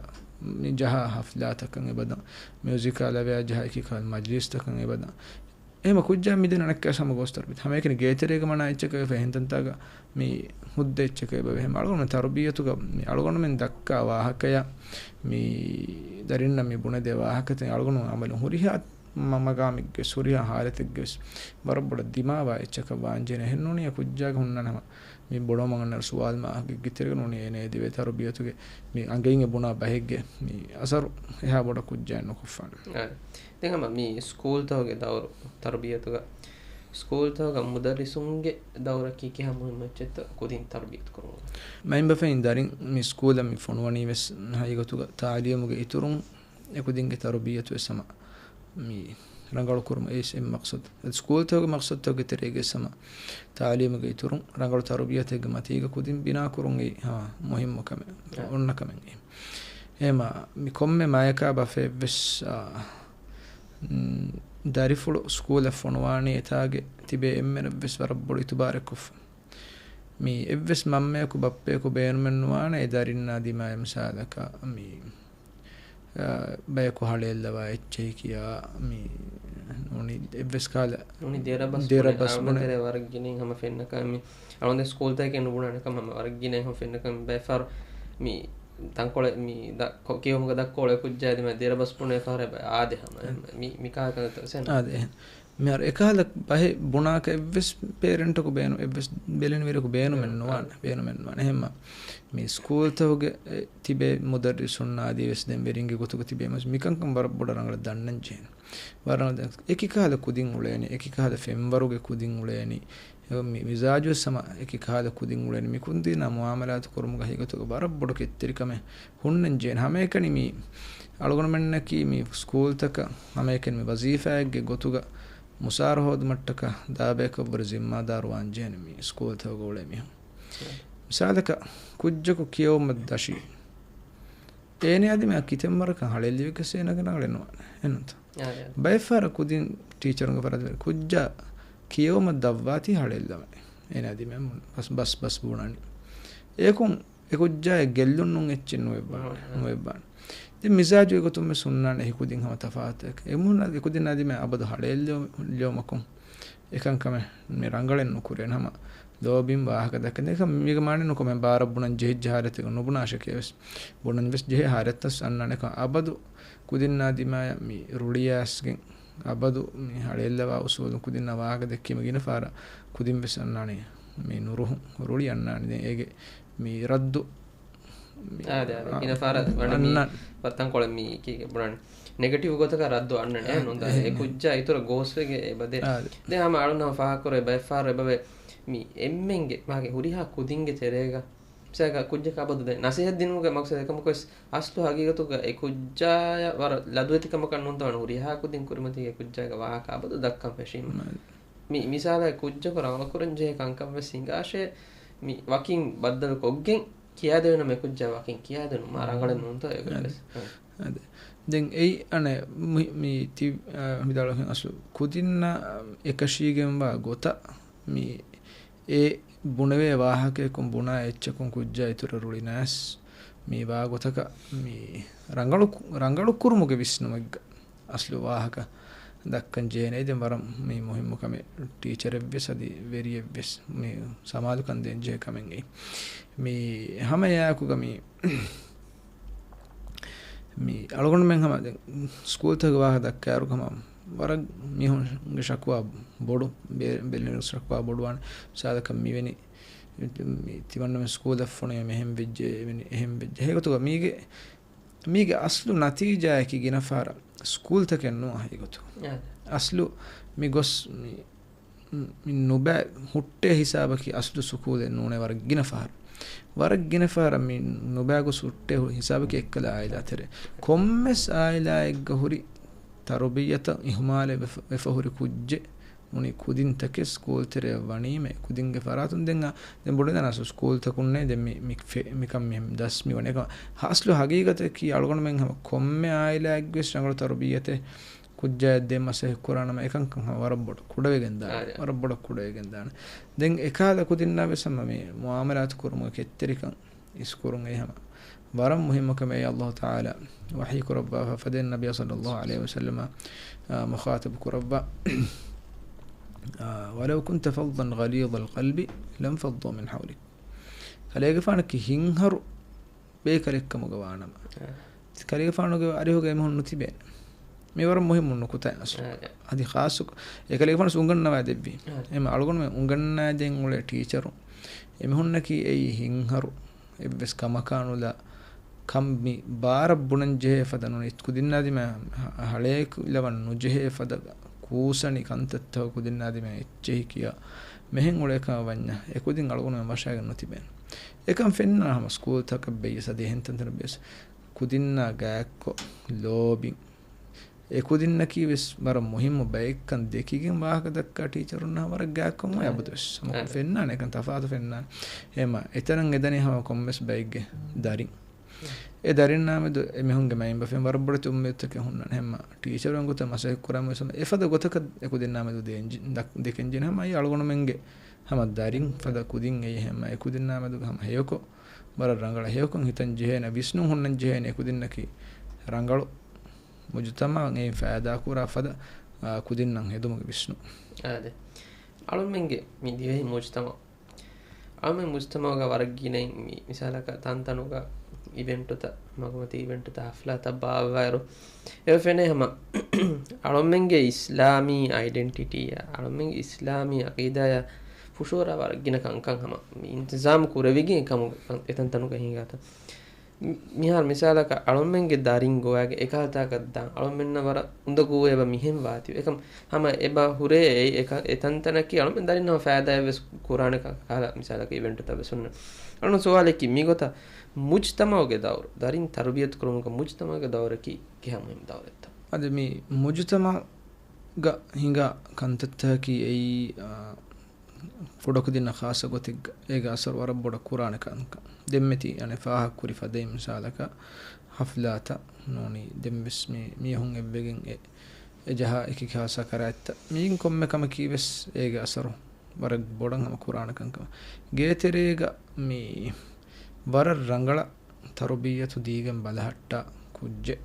މި ޖަހާ ހަފްލާތަކަށް އެބަދަން، މިއުޒިކާ ލަވަޔާ ޖަހާ އެކި ކަހަލަ މަޖްލިސްތަކަށް އެބަދަން. އެހެމަ ކުއްޖާ މިދެން އަނެއްކާ ހަމަ ގޯސް ތަރުބިޔަތު. ހަމައެކަނި ގޭތެރޭގަ މަނާ އެއްޗަކަށް ވެފަ އެހެން ތަންތާގަ މި ހުއްދަ އެއްޗަކަށް އެބަ ވެ. ހަމަ އަޅުގަނޑުމެން ތަރުބިޔަތުގަ މި އަޅުގަނޑުމެން ދައްކާ ވާހަކަޔަށް މި ދަރިންނަށް މި ބުނެދޭ ވާހަކަތައް އަޅުގަނޑު އަމަލު ހުރިހާ މަ-، މަގާމެއްގެ ހުރިހާ ހާލަތެއްގެ ވެސް ވަރަށް ބޮޑަށް ދިމާވާ އެއްޗަކަށް ވާންޖެހޭނެ. އެހެންނޫނީ އެ ކުއްޖާގެ ހުންނަން ހަމަ މި ބޮޑުވަމުން އަންނަ ސުވާލު މާ ގެއްގެތެރޭގަ ނޫނީ އޭނަ އެދެވޭ ތަރުބިޔަތުގެ މި އަނގައިން އެ ބުނާ ބަހެއްގެ މި އަސަރު އެހާ ބޮޑަށް ކުއްޖާއަށް ނުކޮށްފާނެ. އާ. ދެން ހަމަ މި ސްކޫލްތަކުގެ ދައުރު ތަރުބިޔަތުގަ، ސްކޫލްތަކުގަ މުދައްރިސުންގެ ދައުރަކީ ކިހާ މުހިއްމު އެއްޗެއްތޯ ކުދިން ތަރުބިޔަތު ކުރުމުގަ؟ މައިންބަފައިން ދަރިން މި ސްކޫލަށް މި ފޮނުވަނީ ވެސް ހަގީގަތުގަ ތާލީމުގެ އިތުރުން އެކުދިންގެ ތަރުބިއްޔަތުވެސް ހަމަ މި ރަނގަޅު ކުރުމަށް އެއީ އެއް މަޤްޞަދު. އަދި ސްކޫލްތަކުގެ މަޤްޞަދުތަކުގެ ތެރޭގައި ހަމަ ތާލީމުގެ އިތުރުން ރަނގަޅު ތަރުބިއްޔަތެއްގެ މަތީގަ ކުދިން ބިނާ ކުރުން އެއީ ހަމަ މުހިއްމު ކަމެއް، އެ. އޮންނަ ކަމެއް އެއީ. އެހެމަ މި ކޮންމެ މަޔަކާ ބަފައެއްވެސް، އާ، މް، ދަރިފުޅު ސްކޫލަށް ފޮނުވާނީ އެތާގެ ތިބޭ އެންމެނަށްވެސް ވަރަށް ބޮޑު އިތުބާރެއްކޮށްފަ. މި އެއްވެސް މަންމަޔަކު ބައްޕަޔަކު ބޭނުމެއް ނުވާނެ އެ ދަރިންނާ ދިމާއަށް މިސާލަކަށް މި، އާ، ބަޔަކު ހަޅޭއްލަވާ އެއްޗެހި ކިޔާ މި އެއްވެސް ކާލަ ނޫނީ ދެރަ ބަސް ދެރަ ބުނެ ބަސް އަޅުގަނޑު ބުނެ. ތެރޭ ވަރަށް ގިނައިން ހަމަ ފެންނަކަށް މި އަޅުގަނޑު ސްކޫލްތަކެއް ނުބުނާނެ ކަމަށް ހަމަ ވަރަށް ގިނައިން ހަމަ ފެންނަކަށް މި ބައެއް ފަހަރު މި ތަންކޮޅެއް މި ދަ-، ކޮ-، ކިޔެވުމުގަ ދައްކޮޅެއް ކުއްޖާ ދިމާ ދެރަ ބަސް ބުނޭ ފަހަރެއް އާދެ ހަމަ އެ. މި، މި ކާކަން ތަސެން. އާދެ އެހެން. މިހާރު އެކަހަލަ ބަހެއް ބުނާކަށް އެއްވެސް ޕޭރެންޓަކު ބޭނު، އެއްވެސް ބެލެނިވެރިޔަކު ބޭނުމެއް އާ. ނުވާނެ، ބޭނުމެއް ނުވާނެ. އެހެންމަ މި ސްކޫލްތަކުގެ އެ، ތިބޭ މުދައްރިސުން އާދީ ވެސް ދެން ވެރިންގެ ގޮތުގަ ތިބޭ މަސް މިކަންކަން ވަރަށް ބޮޑަށް ރަނގަޅަށް ދަންނަން ޖެހޭނެ. ވަރަށް ރަނގަޅަށް އެކި ކަހަލަ ކުދިން އުޅޭނެ، އެކި ކަހަލަ ފެންވަރުގެ ކުދިން އުޅޭނެ. އެ، މި މިޒާޖު ވެސް ހަމަ އެކި ކަހަލަ ކުދިން އުޅޭނެ. މި ކުދިންނާ މުއާމަލާތު ކުރުމުގަ ހިގޮތުގަ ވަރަށް ބޮޑު ކެތްތެރިކަމެއް ހުންނަން ޖެހޭނެ. ހަމައެކަނި މި އަޅުގަނޑުމެންނަކީ މި ސްކޫލްތަކަށް ހަމައެކަނި މި ވަޒީފާއެއްގެ ގޮތުގަ މުސާރަ ހޯދުމަށްޓަކާ ދާބަޔަކަށްވުރެ ޒިންމާދާރު ވާން ޖެހޭނެ މި ސްކޫލްތަކުގަ އުޅޭ މީހުން. މިސާލަކަށް ކުއްޖަކު ކިޔަވުމަށް ދަށީ. އޭނަ އަދި މި ކިތަންމަރަކަށް ހަޅޭއްލިވިގެސް އޭނަގެ ރަނގަޅެއް ނުވާނެ. އެހެންތަ؟ އާ، އާ. ބައެއްފަހަރަށް ކުދިން ޓީޗަރުންގެ ފަރާތުން ކުއްޖާ ކިޔަވުމަށް ދަށްވާތީ ހަޅޭއްލަވަނީ. އޭނަ އަދި މި ބަސް، ބަސް، ބަސް ބުނަނީ. އެކުން އެ ކުއްޖާއަށް ގެއްލުން ނޫން އެއްޗެއް ނުވެއްވާނެ. ނުވެއްވާނެ. ދެން މިޒާޖު އެގޮތުން ވެސް ހުންނާނެ އެކުދިން ހަމަ ތަފާތު. އެމީހުން އެކުދިން އަދި މި އަބަދު ހަޅޭއްލެވުމަކުން އެކަންކަމެއް މި ރަނގަޅެއް ނުކުރޭނެ. ހަމަ ލޯބިން ވާހަކަ ދައްކަން. އެކަން މީގެ މާނަ ނުކުމެ ބާރަށް ބުނަން ޖެހިއްޖެ ހާލަތެއް ނުބުނާށެކޭ ވެސް. ބުނަން ވެސް ޖެހޭ ހާލަތްތައް ވެސް އަންނާނެ. އެކަން އަބަދު ކުދިންނާ ދިމާޔަށް މި ރުޅިއައިސްގެން އަބަދު މި ހަޅޭއްލަވާ އުސޫލުން ކުދިންނާ ވާހަކަ ދެއްކީމަ ގިނަ ފަހަރަށް ކުދިން ވެސް އަންނާނެ މި ނުރުހުން ރުޅި އަންނާނެ. ދެން އޭގެ މި ރައްދު އާދެ، އާދެ. ގިނަ ފަހަރަށް ވަނީ މި އަންނާން. ތަންކޮޅެއް މި ކީގެ ބުނާނެ. ނެގެޓިވް ގޮތަކަށް ރައްދު އަންނަން. އެ، އެހެން ނުންދާ. އެ އެހެން. ކުއްޖާ އިތުރަށް ގޯސްވެގެން އެބަދޭ. އާދެ. ދެން ހަމަ އަޅުން ހަމަ ފާހަގަކުރޭ ބައެއް ފަހަރު އެބަވޭ. މި އެންމެންގެ މާގެ ހުރިހާ ކުދިންގެ ތެރޭގަ މިސާލަކަށް ކުއްޖަކަށް އަބަދު ދެން ނަސޭހަތް ދިނުމުގެ މަގްސަދު އެކަމަކުވެސް އަސްލު ހަގީގަތުގަ އެ ކުއްޖާޔަށް ވަރަށް ލަދުވެތިކަމަކަށް ނޫންތަ ވާނެ ހުރިހާ ކުދިން ކުރިމަތީގެ ކުއްޖާގެ ވާހަކަ އަބަދު ދައްކަން ފެށީމަ. މާ. މި މިސާލަކަށް ކުއްޖަކު ރަނގަޅުކުރަން ޖެހޭ ކަންކަން ވެސް ހިނގާށޭ މި ވަކިން ބައްދަލު ކޮށްގެން ކިޔާދެވޭނަމަ އެ ކުއްޖާ ވަކިން ކިޔާދެނުމާ ރަނގަޅެއް ނޫންތޯ އެގޮތަށް ވެސް. އާދެ. ދެން އެއީ އަނެއް މި، މި ތި-، އާ، ވިދާޅުވި އަސްލު ކުދިންނާ އެކަށީގެންވާ ގޮތަށް މި އެ ބުނެވޭ ވާހަކަޔަކުން ބުނާ އެއްޗަކުން ކުއްޖާ އިތުރަށް ރުޅިނަސް މި ވާ ގޮތަކަށް މި ރަނގަޅު، ރަނގަޅު ކުރުމުގެ ވިސްނުމެއްގަ އަސްލު ވާހަކަ ދައްކަން ޖެހޭނެ. ދެން ވަރަށް މި މުހިއްމު ކަމެއް ޓީޗަރެއްވެސް އަދި ވެރިއެއްވެސް މި ސަމާލުކަން ދޭން ޖެހޭ ކަމެއް އެއީ. މި ހަމަ އެއާއެކުގަ މި މި އަޅުގަނޑުމެން ހަމަ ދެން ސްކޫލްތަކުގެ ވާހަކަ ދައްކާއިރު ހަމަ ވަރަށް މީހުންގެ ޝަކުވާ ބޮޑު، ބޭ-، ބެލެނިވެރިންގެ ޝަކުވާ ބޮޑުވާނެ. މިސާލަކަށް މިވެނި މި ތިމަންނަމެން ސްކޫލަށް ފޮނުވި މިހެން ވެއްޖެ، އެވެނި އެހެން ވެއްޖެ. ހެގޮތުގަ މީގެ، މީގެ އަސްލު ނަތީޖާއަކީ ގިނަ ފަހަރަށް ސްކޫލްތަކެއް ނޫން ހެގޮތު. އާ. އަސްލު މި ގޮސް މި، މި ނުބައި ހުއްޓޭ ހިސާބަކީ އަސްލު ސުކޫލެއް ނޫނޭ ވަރަށް ގިނަ ފަހަރަށް. ވަރަށް ގިނަ ފަހަރަށް މި ނުބައި ގޮސް ހުއްޓޭ ހި-، ހިސާބަކީ އެއްކަލަ އާއިލާ ތެރޭ. ކޮންމެސް އާއިލާއެއްގަ ހުރި ތަރުބިއްޔަތަށް އިހުމާލެއް ވެފަ، ވެފަ ހުރި ކުއްޖެއް ނޫނީ ކުދިންތަކެއް ސްކޫލް ތެރެއަށް ވަނީމަ އެ ކުދިންގެ ފަރާތުން ދެން އާ، ދެން ބޮޑު ދަނާސް ސްކޫލްތަކުންނޭ ދެން މި، މި ފެ-، މިކަން މި ދަސް މި ވަނީ. އެކަމަ އަސްލު ހަގީގަތަކީ އަޅުގަނޑުމެން ހަމަ ކޮންމެ އާއިލާއެއްގެ ވެސް ރަނގަޅު ތަރުބިއްޔަތެއް ކުއްޖާއަށް ދޭން މަސައްކަތް ކުރާނަމަ އެކަންކަން ހަމަ ވަރަށް ބޮޑަށް ކުޑަވެގެން ދާނެ. އާ، އާ. ވަރަށް ބޮޑަށް ކުޑަވެގެން ދާނެ. ދެން އެކަހަލަ ކުދިންނާ ވެސް ހަމަ މި މުއާމަލާތު ކުރުމުގެ ކެތްތެރިކަން އިސްކުރުން އެއީ ހަމަ ވަރަށް މުހިއްމު ކަމެއް. އައްލާހު ތަޢާލާ ވަޙީ ކުރައްވާފަ ފަދައިން ނަބިއްޔާ ޞައްލައްލާހު ޢަލައިހި ވަސައްލަމަ، އާ، މުޚާޠަބު ކުރައްވާ، އާ، "ولو كنت فظا غليظ القلب لانفضوا من حولك." ކަލޭގެފާނަކީ ހިތްހަރު ބޭކަލެއްކަމުގަ ވާނަމަ، އާ. ކަލޭގެފާނުގެ އަރިހުގަ އެމީހުން ނުތިބޭނެ. މި ވަރަށް މުހިއްމު ނުކުތާ އަސްލު. އާ، އާ. އަދި ޚާއްޞަކޮށް އެކަލޭގެފާނު އުނގަންނަވާ ދެއްވި. އާ. އެމަ އަޅުގަނޑުމެން އުނގަންނާދޭން އުޅޭ ޓީޗަރު އެމީހުންނަކީ އެއީ ހިތްހަރު އެއްވެސް ކަމަކާ ނުލާ ކަން މި ބާރަށް ބުނަން ޖެހޭ ފަދަ ނޫނީ، ކުދިންނާ ދިމާ ހަ-، ހަޅޭކުލަވަން ނުޖެހޭ ފަދަ ކޫސަނި ކަންތައްތައް ކުދިންނާ ދިމާ އެއްޗެހި ކިޔާ މެހެން އުޅޭ ކަމަށް ވަންޏާ، އެ ކުދިން އަޅުގަނޑުމެން ވަށާގެން ނުތިބޭނެ. އެކަން ފެންނާ ހަމަ ސްކޫލްތަކަށް ބެއްޔަސް އަދި އެހެން ތަންތަނަށް ބެއްޔަސް ކުދިންނާ ގާތްކޮށް ލޯބިން އެ ކުދިންނަކީ ވެސް ވަރަށް މުހިއްމު ބައެއްކަން ދެކިގެން ވާހަކަ ދައްކާ ޓީޗަރުންނާ ވަރަށް ގާތްކޮށް އޮތް އަބަދުވެސް. ހަމަ އެ. ފެންނާނެ އެކަން ތަފާތު ފެންނާނެ. އެހެންމަ އެތަނަށް އެދަނީ ހަމަ ކޮންމެސް ބައެއްގެ ދަރިން. އެ ދަރިންނާމެދު އެމީހުންގެ މައިންބަފައިން ވަރަށް ބޮޑެތި އުއްމީދުތަކެއް ހުންނާނެ. އެހެންމަ ޓީޗަރުން ގޮތަށް މަސައްކަތް ކުރާމެ ވެސް ހަމަ އެފަދަ ގޮތަކަށް އެ ކުދިންނާމެދު ދޭން ޖި-، ދަ-، ދެކެން ޖެހޭނެ. ހަމަ އެއީ އަޅުގަނޑުމެންގެ ހަމަ ދަރިން ފަދަ ކުދިން އެއީ. އެހެންމަ އެ ކުދިންނާމެދުގެ ހަމަ ހެޔޮކޮށް ވަރަށް ރަނގަޅަށް ހެޔޮކޮށް ހިތަން ޖެހޭނެ، ވިސްނުން ހުންނަން ޖެހޭނެ އެ ކުދިންނަކީ ރަނގަޅު މުޖުތަމަޢަށް އެއިން ފައިދާކުރާ ފަދަ އާ، ކުދިންނަށް ހެދުމުގެ ވިސްނުން. އާދެ. އަޅުމެންގެ މި ދިވެހި މުޖްތަމަ، އަޅުމެން މުޖްތަމައުގަ ވަރަށް ގިނައިން މި މިސާލަކަށް ތަންތަނުގަ އިވެންޓުތައް، މަގުމަތީ އިވެންޓުތައް، ހަފްލާތައް ބާއްވާއިރު، އެ ފެނޭ ހަމަ އަޅުމެންގެ އިސްލާމީ އައިޑެންޓިޓީއާ، އަޅުމެންގެ އިސްލާމީ އަޤީދާއާ ފުށުއަރާ ވަރަށް ގިނަ ކަންކަން ހަމަ މި އިންތިޒާމު ކުރެވިގެން އެކަމުގެ އެތަންތަނުގަ ހިނގާތަން. މި-، މިހާރު މިސާލަކަށް އަޅުމެންގެ ދަރިން ގޮވާގެ އެކަހަލަތަކަށް ދާން އަޅުމެންނަށް ވަރަށް އުނދަގޫވޭ އެބަ މިހެން ވާތީ. އެކަމް ހަމަ އެބަ ހުރޭ އެ-، އެކަ-، އެތަންތަނަކީ އަޅުމެން ދަރިން ހަމަ ފައިދާއެއް ވެސް ކުރާނެ ކަ-، ކަހަލަ މިސާލަކަށް އިވެންޓުތައް ވެސް ހުންނަ. އަޅުން ސުވާލަކީ މިގޮތަށް މުޖްތަމައުގެ ދައުރު، ދަރިން ތަރުބިޔަތު ކުރުމުގަ މުޖްތަމައުގެ ދައުރަކީ ކިހާ މުހިންމު ދައުރެއްތަ؟ އަދި މި މުޖުތަމައުގަ ހިނގާ ކަންތައްތަކަކީ އެއީ، އާ، ކުޑަކުދިންނަށް ޚާއްޞަ ގޮތެއްގަ އޭގެ އަސަރު ވަރަށް ބޮޑަށް ކުރާނެ ކަންކަން. ދެންމެތި އަނެއް ފާހަގަކުރި ފަދައިން މިސާލަކަށް ހަފްލާތައް ނޫނީ ދެންވެސް މި މީހުން އެއްވެގެން އެ، އެ ޖަހާ އެކި ކާ ސަކަރާތްތައް. މީގެން ކޮންމެ ކަމަކީ ވެސް އޭގެ އަސަރު ވަރަށް ބޮޑަށް ހަމަ ކުރާނެ ކަންކަމަށް. ގޭތެރޭގަ މި ވަރަށް ރަނގަޅަށް ތަރުބިއްޔަތު ދީގެން ބަލަހައްޓާ ކުއްޖެއް.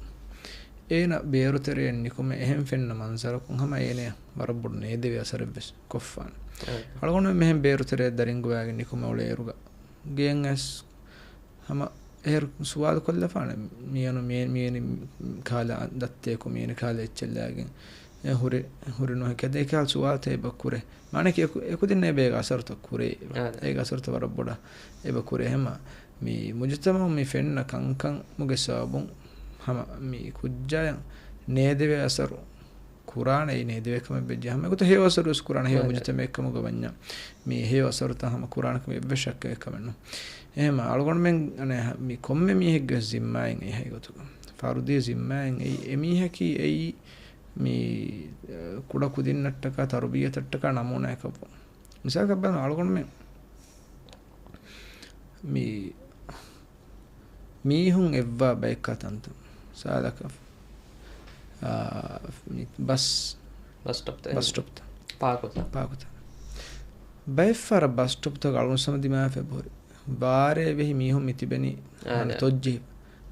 އޭނަ ބޭރުތެރެއަށް ނިކުމެ އެހެން ފެންނަ މަންޒަރަކުން ހަމަ އޭނަޔަށް ވަރަށް ބޮޑު ނޭދެވޭ އަސަރެއްވެސް ކޮށްފާނެ. އަޅުގަނޑުމެން މިހެން ބޭރުތެރެއަށް ދަރިން ގޮވާގެން ނިކުމެ އުޅޭއިރުގަ ގޭން އައިސް ހަމަ އޭރު ސުވާލު ކޮށްލަފާނެ. މިއަނު މި-، މިއަނި ކާލަ ދައްތައަކު މިއަނި ކާލަ އެއްޗެއްލާގެން އެ ހުރި، ހުރި ނުހެކެ އެކާލ ސުވާލުތައް އެބަ ކުރޭ. މާނަކީ އެކު-، އެކުދިންނަށް އެބަ އޭގެ އަސަރުތައް ކުރޭ. އާ. އޭގެ އަސަރުތައް ވަރަށް ބޮޑަށް އެބަ ކުރޭ. ހަމަ މި މުޖުތަމައު މި ފެންނަ ކަންކަމުގެ ސަބަބުން ހަމަ މި ކުއްޖާޔަށް ނޭދެވޭ އަސަރު ކުރާނެ އެއީ ނޭދެވޭ ކަމެއް ވެއްޖެ. ހަމަ އެގޮތަށް ހެޔޮ އަސަރު ވެސް ކުރާނެ ހެޔޮ އާ. މުޖުތަމައެއް ކަމުގަ ވަންޏާ މި ހެޔޮ އަސަރުތައް ހަމަ ކުރާނެ ކަމެއް އެއްވެސް ޝައްކެއް ކަމެއް ނޫން. އެހެންމަ އަޅުގަނޑުމެން އަނެއް ހަ-، މި ކޮންމެ މީހެއްގެ ޒިންމާއެއް އެއީ ހަގީގަތުގަ. ފަރުދީ ޒިންމާއެއް އެއީ އެމީހަކީ އެއީ މި، އަ، ކުޑަ ކުދިންނަށްޓަކާ ތަރުބިއްޔަތަށްޓަކާ ނަމޫނާއަކަށްވުން. މިސާލަކަށް ބަލަން އަޅުގަނޑުމެން މި މީހުން އެއްވާ ބައެއްކާ ތަންތަން. މިސާލަކަށް، އާ، މި ބަސް، ބަސް ސްޓޮޕްތައް. ބަސް ސްޓޮޕްތައް. ޕާކުތައް. ޕާކުތައް. ބައެއްފަހަރަށް ބަސް ސްޓޮޕްތަކުގަ އަޅުން ހަމަ ދިމާވެފަ އެބަހުރި. ވާރޭ ވެހި މީހުން މި ތިބެނީ އާ، އަނެއް ދެ. ތޮއްޖެހި.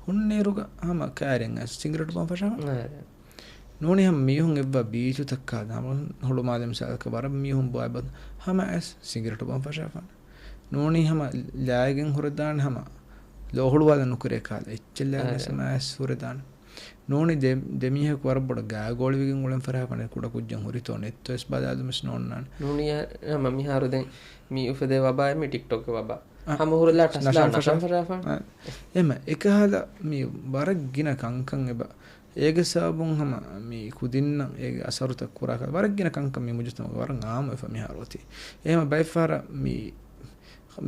ހުންނައިރުގަ ހަމަ ކައިރިން އައިސް ސިނގިރޭޓު ބޯން ފަށާފާނެ. އާ، ދެ. ނޫނީ ހަމަ މީހުން އެއްވާ ބީޗުތައް ކާލަ ހަމަ ހުޅުމާލެ މިސާލަކަށް ވަރަށް މީހުން ބޮއި ބަ-، ހަމަ އައިސް ސިނގިރޭޓު ބޯން ފަށާފާނެ. ނޫނީ ހަމަ ލާގެން ހުރެދާނެ ހަމަ ލޯ ހުޅުވާލަން ނުކުރޭ ކާލަ އެއްޗެއް ލާގެން އާ، ދެ. ހަމަ އައިސް ހުރެދާނެ. ނޫނީ ދެ-، ދެމީހަކު ވަރަށް ބޮޑަށް ގާގޯޅިވެގެން އުޅެން ފަށާފާނެ ކުޑަ ކުއްޖެއް ހުރިތޯ ނެތްތޯ ވެސް ބަލާލުމެއް ނޯންނާނެ. ނޫނީ ހަމަ މިހާރު ދެން މި އުފެދޭ ވަބާއެއް މި ޓިކްޓޮކްގެ ވަބާ. އަ، ހަމަ ހުރެލާ ޓަސްލާ ނަޝާން ނަޝާން ފަށާ-، ފަށާފާނެ. އަ، އެހެމަ އެކަހަލަ މި ވަރަށް ގިނަ ކަންކަން އެބަ އޭގެ ސަބަބުން ހަމަ މި ކުދިންނަށް އޭގެ އަސަރުތައް ކުރާކަށް ވަރަށް ގިނަ ކަންކަން މި މުޖުތަމަގަ ވަރަށް އާއްމުވެފަ މިހާރު އޮތީ. އެހެމަ ބައެއްފަހަރަށް މި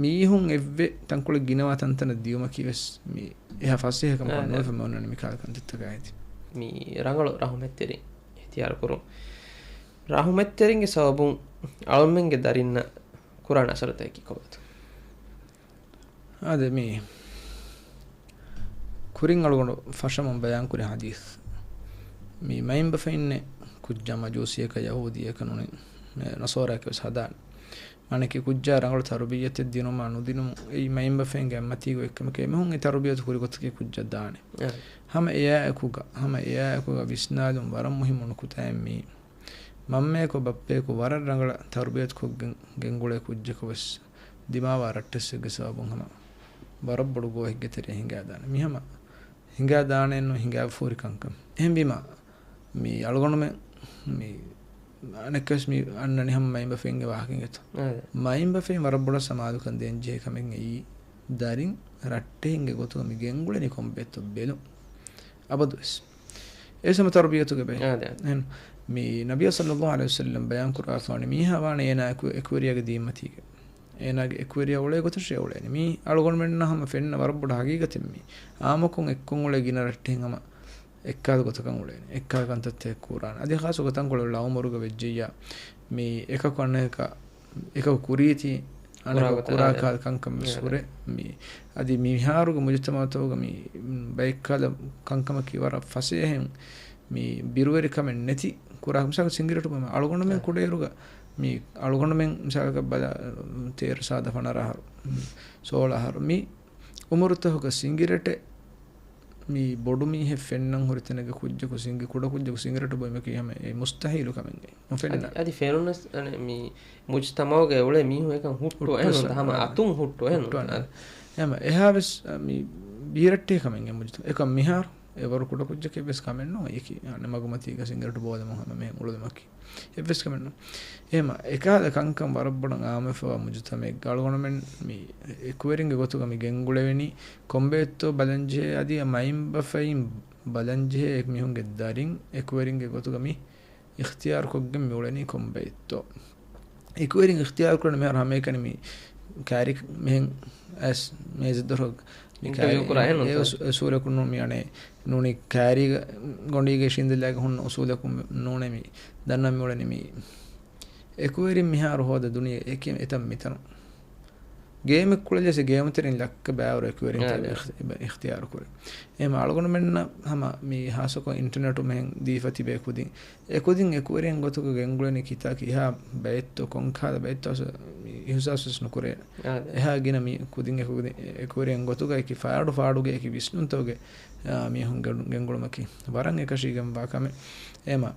މީހުން އެއްވެ ތަންކޮޅެއް ގިނަވާ ތަންތަނަށް ދިޔުމަކީ ވެސް މި އެހާ ފަސޭހަކަމަކަށް އާ، ނުވެފަ މި އޮންނަނީ މި ކާލަ ކަންތައްތަކާއެތި. މި ރަނގަޅު ރަހުމަތްތެރިން އިހްތިޔާރު ކުރުން. ރަހުމަތްތެރިންގެ ސަބަބުން އަޅުމެންގެ ދަރިންނަށް ކުރާނެ އަސަރުތަކަކީ ކޮބާތޯ؟ އާދެ، މި ކުރިން އަޅުގަނޑު ފަށަމުން ބަޔާންކުރި ޙަދީޘް. މި މައިންބަފައިންނެއް ކުއްޖާ މަޖޫސީއަކަށް ޔަހޫދީއަކަށް ނޫނީ ނަޞާރާއަކަށް ވެސް ހަދާނެ. މާނައަކީ ކުއްޖާ ރަނގަޅު ތަރުބިއްޔަތެއް ދިނުމާ ނުދިނުމު އެއީ މައިންބަފައިންގެ އެއްމަތީގަ އެއްކަމަކީ އެމީހުން އެ ތަރުބިއްޔަތު ކުރި ގޮތަކީ ކުއްޖަށް ދާނެ. އެ. ހަމަ އެއާއެކުގަ، ހަމަ އެއާއެކުގަ ވިސްނާލުން ވަރަށް މުހިއްމު ނުކުތާއެއް މީ. މަންމައަކު ބައްޕައަކު ވަރަށް ރަނގަޅަށް ތަރުބިޔަތުކޮށްގެން ގެންގުޅޭ ކުއްޖަކު ވެސް ދިމާވާ ރައްޓެއްސެއްގެ ސަބަބުން ހަމަ ވަރަށް ބޮޑު ގޯހެއްގެ ތެރެއަށް ހިނގާދާނެ. މި ހަމަ ހިނގާދާނެއެއްނު ހިނގާފަ ހުރި ކަންކަން. އެހެންވީމަ، މި އަޅުގަނޑުމެން މި އަނެއްކާވެސް މި އަންނަނީ ހަމަ މައިންބަފައިންގެ ވާހަކައިގެތޯ. އާ، ދެ. މައިންބަފައިން ވަރަށް ބޮޑަށް ސަމާލުކަން ދޭންޖެހޭ ކަމެއް އެއީ، ދަރިން ރައްޓެހިންގެ ގޮތުގަ މި ގެންގުޅެނީ ކޮންބައެއްތޯ ބެލުން. އަބަދުވެސް. އެވެސް ހަމަ ތަރުބިޔަތުގެ ބައެއް. އާ، ދެ. އެހެން މި ނަބިއްޔާ ޞައްލައްލާހު ޢަލައިހި ވަސައްލަމް ބަޔާން ކުރާފާނެ މީހާ ވާނެ އޭނާ އެކު-، އެކުވެރިޔާގެ ދީންމަތީގަ. އޭނާގެ އެކުވެރިޔާ އުޅޭ ގޮތަށޭ އުޅޭނީ. މީ އަޅުގަނޑުމެންނަށް ހަމަ ފެންނަ ވަރަށް ބޮޑު ހަގީގަތެއް މީ. އާއްމުކޮށް އެއްކޮށް އުޅޭ ގިނަ ރައްޓެހިން ހަމަ އެއްކާލު ގޮތަކަށް އުޅޭނެ. އެއްކާލު ކަންތައްތައް ކުރާނެ. އަދި ޚާއްޞަކޮށް ތަންކޮޅެއް އުޅޭ އުމުރުގަ ވެއްޖެއްޔާ، މި އެކަކު އަނެކަކަށް، އެކަކު ކުރީތީ އަނެކަކު ކުރާ ކުރާ ކާ-، ކަންކަން ވެސް ހުރޭ. މި އަދި މިހާރުގެ މުޖުތަމަޢުތަކުގަ މި ބައެއްކާލަ ކަންކަމަކީ ވަރަށް ފަސޭހައިން މި ބިރުވެރިކަމެއް ނެތި ކުރާ، މިސާލަކަށް ސިނގިރޭޓު ބަމަ އަޅުގަނޑުމެން ކުޑައިރުގަ މި އަޅުގަނޑުމެން މިސާލަކަށް ބަލާ، ތޭރަ ސާދަ ފަނަރަ އަހަރު، ސޯޅަ އަހަރު މި އުމުރުތަކުގަ ސިނގިރޭޓެއް މި ބޮޑު މީހެއް ފެންނަން ހުރި ތަނެއްގެ ކުއްޖަކު ސިނގި، ކުޑަ ކުއްޖަކު ސިނގިރަޓު ބޮއިމަކީ ހަމަ އެ މުސްތަހީލު ކަމެއްގައި. ނުފެންނަ. އަދި، އަދި ފެނުނަސް، އަނެ، މި މުޖްތަމަޢުގައި އުޅޭ މީހުން އެކަން ހުއްޓު ހުއްޓުވާ އެހެން އެހެން ނުންތަ؟ ހަމަ ހުއްޓުވާ އަތުން ހުއްޓު އެހެން ހުއްޓުވާ ނުންތަ؟ އެހެން. އެހެން އެހާވެސް، އަ، މި ބީރައްޓޭ ކަމެއްގެ މުޖްތަމަޢު. އެކަން މިހާރު އެވަރު ކުޑަކުއްޖެކޭ ވެސް ކަމެއް ނޫން. އެކި، އަނެ، މަގުމަތީގަ ސިނގިރަޓު ބޯލަމުން ހަމަ މިހެން އުޅުލުމަކީ އެއްވެސް ކަމެއް ނޫން. އެހެމަ އެކަހަލަ ކަންކަން ވަރަށް ބޮޑަށް އާއްމުވެފަވާ މުޖުތަމައެއްގަ އަޅުގަނޑުމެން މި އެކުވެރިންގެ ގޮތުގަ މި ގެންގުޅެވެނީ ކޮންބައެއްތޯ ބަލަންޖެހޭ، އަދި މައިންބަފައިން ބަލަންޖެހޭ މީހުންގެ ދަރިން އެކުވެރިންގެ ގޮތުގަ މި އިޚްތިޔާރުކޮށްގެން މިއުޅެނީ ކޮންބައެއްތޯ. އެކުވެރިން އިޚްތިޔާރު ކުރަނީ މިހާރު ހަމައެކަނި މި ކާރި މިހެން އައިސް މޭޒެއް ދޮރު މި އިންޓަވިއު ކާރި ކުރާ އެހެން އެ ނޫންތަ؟ އުސ-، އުސޫލަކުން ނޫން މި އަނެއް ނޫނީ ކާރީގަ ގޮނޑީގަ އިށީނދެލާގެ ހުންނަ އުސޫލަކުން ނޫނޭ މި ދަންނަ މި އުޅެނީ މި އެކުވެރިން މިހާރު ހޯދަ ދުނިޔެ އެކި އެތަން މިތަނު. ގޭމެއް ކުޅެލިޔަސް ގޭމުތެރިން ލައްކަ ބައިވަރު އެކުވެރިން އާ، އިޚް-، އިޚްތިޔާރު ކުރޭ. އެހެމަ އަޅުގަނޑުމެންނަށް ހަމަ މި ހާއްސަކޮށް އިންޓަނެޓު މިހެން ދީފަ ތިބޭ ކުދިން. އެ ކުދިން އެކުވެރިން ގޮތުގަ ގެންގުޅެނީ ކިތާ ކިހާ ބައެއްތޯ ކޮންކަހަލަ ބައެއްތޯ އިހުސާސް ވެސް ނުކުރޭ. އާ، އެހާ ގިނަ މި ކުދިން އެކު-، އެކުވެރިން ގޮތުގައި ފާޑު ފާޑުގެ އެކި ވިސްނުންތަކުގެ، އާ، މީހުން ގެން-، ގެންގުޅުމަކީ ވަރަށް އެކަށީގެންވާ ކަމެއް. އެހެމަ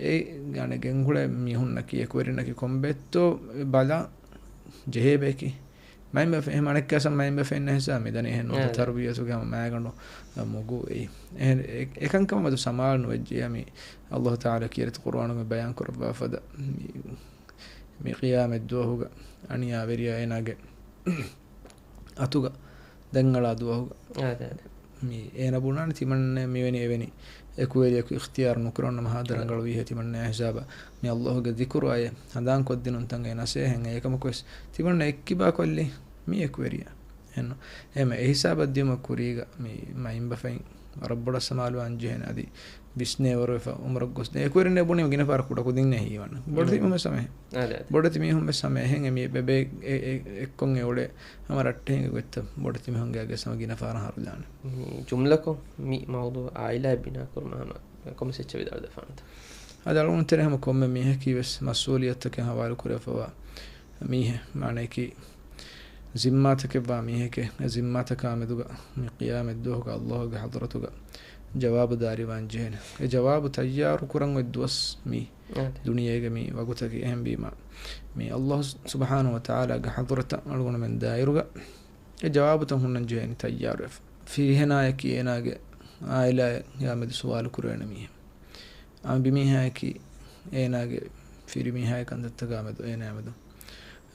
އެ ގަނެ ގެންގުޅޭ މީހުންނަކީ އެކުވެރިންނަކީ ކޮންބައެއްތޯ ބަލާ ޖެހޭ ބަޔަކީ. މައިންބަފައިން އެހެމަ އަނެއްކާސަން މައިންބަފައިންނަށް ހިސާބަށް މިދަނީ އެހެން ނޫންތަ؟ އާ. ތަރުބިޔަތުގެ ހަމަ މައިގަނޑު މުގު އެއީ. އެހެން އެ-، އެކަންކަމަށް މަދު ސަމާލު ނުވެއްޖެ. މި އައްލާހު ތަޢާލާ ކީރިތި ޤުރުއާނުގައި ބަޔާން ކުރައްވާ ފަދަ މި، މި ޤިޔާމަތް ދުވަހުގަ އަނިޔާވެރިޔާ އޭނާގެ އަތުގަ ދަންއަޅާ ދުވަހުގަ. އާދެ، އާދެ. މި އޭނަ ބުނާނެ ތިމަންނަ މިވެނި އެވެނި އެކުވެރިޔަކު އިޚްތިޔާރު ނުކުރަން ނަމަ ހާދަ ރަނގަޅުވީހޭ ތިމަންނަ ހިސާބަށް މި އައްލާހުގެ ޛިކުރު އައި ހަނދާންކޮށްދިނުން ތަންގެ ނަސޭހަތް އެކަމަކުވެސް ތިމަންނަ އެއްކިބާކޮށްލީ މި އެކުވެރިޔާ. އެހެން އެހިސާބަށް ދިޔުމަށް ކުރީގަ މި މައިންބަފައިން ވަރަށް ބޮޑަށް ސަމާލުވާން ޖެހޭނެ އަދި ވިސްނޭވަރުވެފަ އުމުރަށް ގޮސް އެކުވެރިންނޭ ބުނީ ގިނަ ފަހަރަށް ކުޑަކުދިންނޭ ހީވާނެ. ބޮޑެތި މީހުން ވެސް ހަމަ އެހެން. އާދެ، އާދެ. ބޮޑެތި މީހުން ވެސް ހަމަ އެހެން އެ މި އެ ބެ-، އެ-، އެއްކޮށް އެ އުޅޭ ހަމަ ރައްޓެހިންގެ ގޮތްތައް ބޮޑެތި މީހުންގެ އަގެއް ހަމަ ގިނަ ފަހަރަށް ހަރުލާނެ. މި ޖުމްލަކޮށް މި މައުޟޫޢު ޢާއިލާއެއް ބިނާ ކުރުމަށް ހަމަ ކޮންމެސް އެއްޗެއް ވިދާޅުވެފާނެތަ؟ އަދި އަޅުގަނޑު ތެރޭ ހަމަ ކޮންމެ މީހަކީ ވެސް މަސްއޫލިއްޔަތުތަކެއް ހަވާލު ކުރެވިފައިވާ މީހެއް، މާނައަކީ ޒިންމާތަކެއްވާ މީހެކޭ. އެ ޒިންމާތަކާ މެދުގަ މި ޤިޔާމަތް ދުވަހުގަ އައްލާހުގެ ޙަޟްރަތުގަ ޖަވާބުދާރީވާން ޖެހޭނެ. އެ ޖަވާބު ތައްޔާރު ކުރަން އޮތް ދުވަސް މީ އާދެ. ދުނިޔޭގެ މި ވަގުތަކީ. އެހެންވީމަ، މި އައްލާހު ސުބްޙާނަހު ވަ ތަޢާލާގެ ޙަޟްރަތަށް އަޅުގަނޑުމެން ދާއިރުގަ އެ ޖަވާބުތައް ހުންނަން ޖެހޭނެ ތައްޔާރުވެފަ. ފިރިހެނާޔަކީ އޭނާގެ ޢާއިލާއާ މެދު ސުވާލު ކުރެވޭނެ މީހެއް. އަނބިމީހާޔަކީ އޭނާގެ ފިރިމީހާގެ ކަންތައްތަކާ މެދު، އޭނާ މެދު،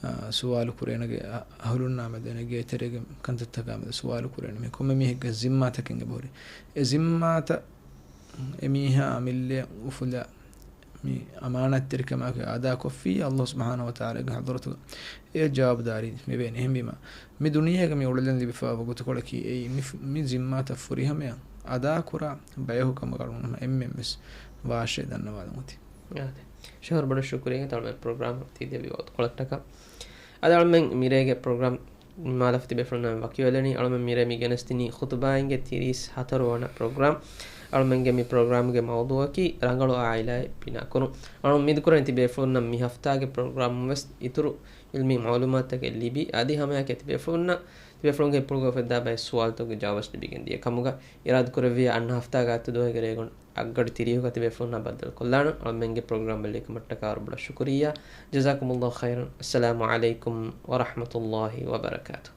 އާ، ސުވާލު ކުރޭނެ އަ-، އަހުލުންނާ މެދު، އޭނާ ގޭތެރޭގެ ކަންތައްތަކާ މެދު ސުވާލު ކުރޭނެ މީ ކޮންމެ މީހެއްގެ ޒިންމާތަކެއް އެބަހުރި. އެ ޒިންމާތައް އެމީހާ އަމިއްލައަށް އުފުލާ މި އަމާނާތްތެރިކަމާއެކު އަދާކޮށްފިއްޔާ އައްލާހު ސުބްޙާނަހު ވަ ތަޢާލާގެ ޙަޟްރަތުގަ އެ ޖަވާބުދާރީ މިވޭނެ. އެހެންވީމަ، މި ދުނިޔޭގަ މި އުޅެލަން ލިބިފައިވާ ވަގުތުކޮޅަކީ އެއީ މި ފު-، މި ޒިންމާތައް ފުރިހަމަޔަށް އަދާކުރާ ބަޔަކު ކަމަށް އަޅުގަނޑު އެންމެން ވެސް ވާށޭ ދަންނަވާލަން އޮތީ. އާދެ. ޝަހަރު ބޮޑަށް ޝުކުރިއްޔާ ތަޅުމެން ޕްރޮގްރާމަށް ތި ދެއްވި ވަގުތުކޮޅަށްޓަކާ. އަދި އަޅުމެން މިރޭގެ ޕްރޮގްރާމް ނިންމާލަފަ ތިބޭފުޅުންނާ ވަކިވެލެނީ. އަޅުމެން މިރޭ މި ގެނެސްދިނީ ޚުތުބާއިންގެ ތިރީސް ހަތަރު ވަނަ ޕްރޮގްރާމް. އަޅުމެންގެ މި ޕްރޮގްރާމްގެ މައުޟޫޢަކީ ރަނގަޅު ޢާއިލާއެއް ބިނާކުރުން. އަޅުމެން އުއްމީދުކުރަނީ ތިބޭފުޅުންނަށް މި ހަފްތާގެ ޕްރޮގްރާމުން ވެސް އިތުރު ޢިލްމީ މަޢުލޫމާތުތަކެއް ލިބި، އަދި ހަމައެކަނި ތިބޭފުޅުންނަށް ތިބޭފުޅުންގެ ހިތްޕުޅުގައި އުފެއްދާ ބައެއް ސުވާލުތަކުގެ ޖަވާބުވެސް ލިބިގެން ދިޔަ ކަމުގަ އިރާދަކުރެއްވިއްޔާ އަންނަ ހަފްތާގެ އަތުދުވަހުގެ ރޭގަނޑު އަށްގަޑި ތިރީހަކަށް ތިބޭފުޅުންނާ ބައްދަލުކޮށްލާނަން. އަޅުމެންގެ ޕްރޮގްރާމް ބައްލަވިކަމަށްޓަކާ ވަރަށް ބޮޑަށް ޝުކުރިއްޔާ. ޖަޒާކުމުﷲ ޚައިރަން. އައްސަލާމު ޢަލައިކުމް ވަރަޙްމަތުﷲ ވަބަރަކާތުހު.